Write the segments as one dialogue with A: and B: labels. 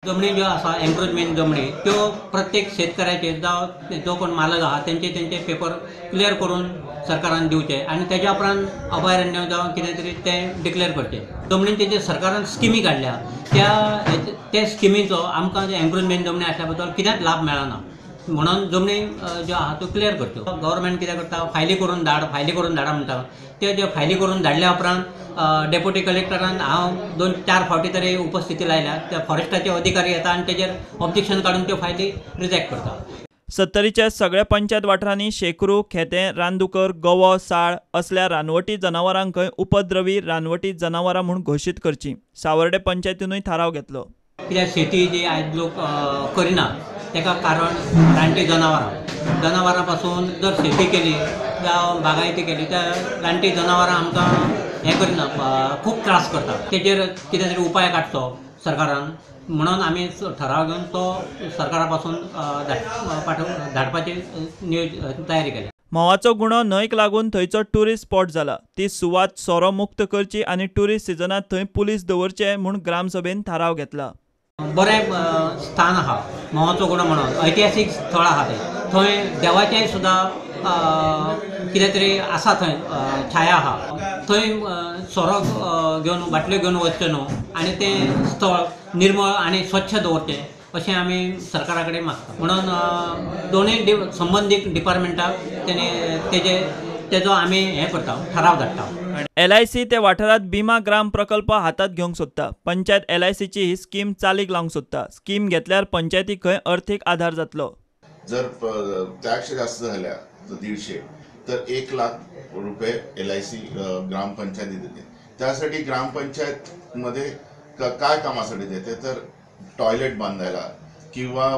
A: जमणी ज्यो आसा एन्क्रोचमेंट जमणी त्यो प्रत्येक शेतकऱ्याचे जावं जो कोण मालक आहा तेंचे तेंचे पेपर क्लियर करून सरकारान दिवचे आनी तेज्या उपरांत अभयारण्य जावं कितें तरी तें डिक्लेअर करचें. जमनीचे जे सरकारान स्किमी काडल्या त्या ते स्किमीचो आमकां एन्क्रोचमेंट जमनी आसल्या बद्दल कितेंच लाभ मेळना, म्हणून जमनी ज्यो आहा त्यो क्लियर करच्यो. गव्हर्मेंट कितें करता, फायली करून धाड, फायली करून धाडा म्हणटा. त्यो ज्यो फायली करून धाडल्या उपरांत डेप्युटी कलेक्टरान हांव 2-4 फावटी तरी उपस्थिती लायल्या. त्या फॉरेस्टाचे अधिकारी येता आनी तेजेर ऑब्जेक्शन काडून त्यो फायली रिजेक्ट करता.
B: सत्तरीच्या सगळ्या पंचायत वाठारांनी शेकरू, खेतें, रानदुकर, गवो, साळ असल्या रानवटी जनावरांकय उपद्रवी रानवटी जनावरां म्हूण घोशीत करची. सावर्डे पंचायतीनूय थाराव घेतलो.
A: कित्याक शेती जी आयज लोक करिना ताका कारण रानटी जनावरां. जनावरां पासून जर शेती केली जावं बागायती केली तर रानटी जनावरां आमकां हें करिना, खूब त्रास करता. तेजेर कितें तरी उपाय काडचो सरकारान, म्हणून आमी ठराव घेवन तो सरकारा पासून धाडपाची तयारी केल्या.
B: म्होंवाचो गुणो न्हंयक लागून थंयचो टुरिस्ट स्पॉट जाला. ती सुवात सोरो मुक्त करची आनी टुरिस्ट सिजनांत थंय पुलीस दवरचे म्हूण ग्रामसभेन थाराव घेतला.
A: बरें स्थान आहा म्होंवाचो गुणो म्हणून, ऐतिहासीक स्थळ आहा तें. थंय देवाचें सुद्दां कितें तरी आसा, थंय छाया आहा. थंय सोरो घेवन बाटल्यो घेवन वचचें न्हू आनी तें स्थळ निर्मळ आनी स्वच्छ दवरचें अशें आमी सरकारा कडेन मागता. म्हणून दोनूय संबंदीत डिपार्टमेंटाक तेणे तेजो आमी हें करता, ठराव धाडटा.
B: LIC त्या वाठारांत बिमा ग्राम प्रकल्प हातांत घेवंक सोदता. पंचायत LICची ही स्कीम चालीक लावंक सोदता. स्कीम घेतल्यार पंचायती खंय अर्थीक आधार जातलो.
C: जर त्यापेक्षा जास्त झाल्या तर 150 तर 1 लाख रुपये LIC ग्रामपंचायती देते. त्यासाठी ग्रामपंचायत मध्ये काय कामासाठी देते तर टॉयलेट बांधायला किंवा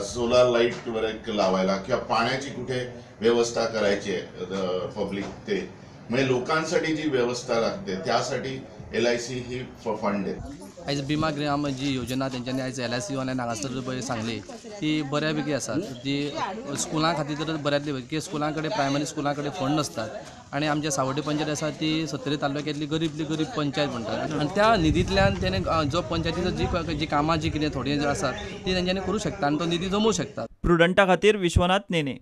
C: सोलार लाईट वगैरे लावायला किंवा पाण्याची कुठे व्यवस्था करायची आहे पब्लिक, ते म्हणजे लोकांसाठी जी व्यवस्था लागते त्यासाठी LIC ही फंड आहे.
D: आयज बिमा ग्राम जी योजना तेंच्यांनी आयज LIC वाल्यान हांगासर पळय सांगली ती बऱ्या पैकी आसा. ती स्कुलां खातीर तर बऱ्यांतली बरी की स्कुलां कडेन, प्रायमरी स्कुलां कडेन फंड नासतात आनी आमच्या सावर्डे पंचायत आसा ती सत्तरी तालुक्यांतली गरीबली गरीब पंचायत म्हणटात आनी त्या निधींतल्यान तेणे जो पंचायतीचो जी जी कामां जी कितें थोडी आसात ती तेंच्यांनी करूं शकता आनी तो निधी जमोवंक शकता.
B: प्रुडंटा खातीर विश्वनाथ नेने.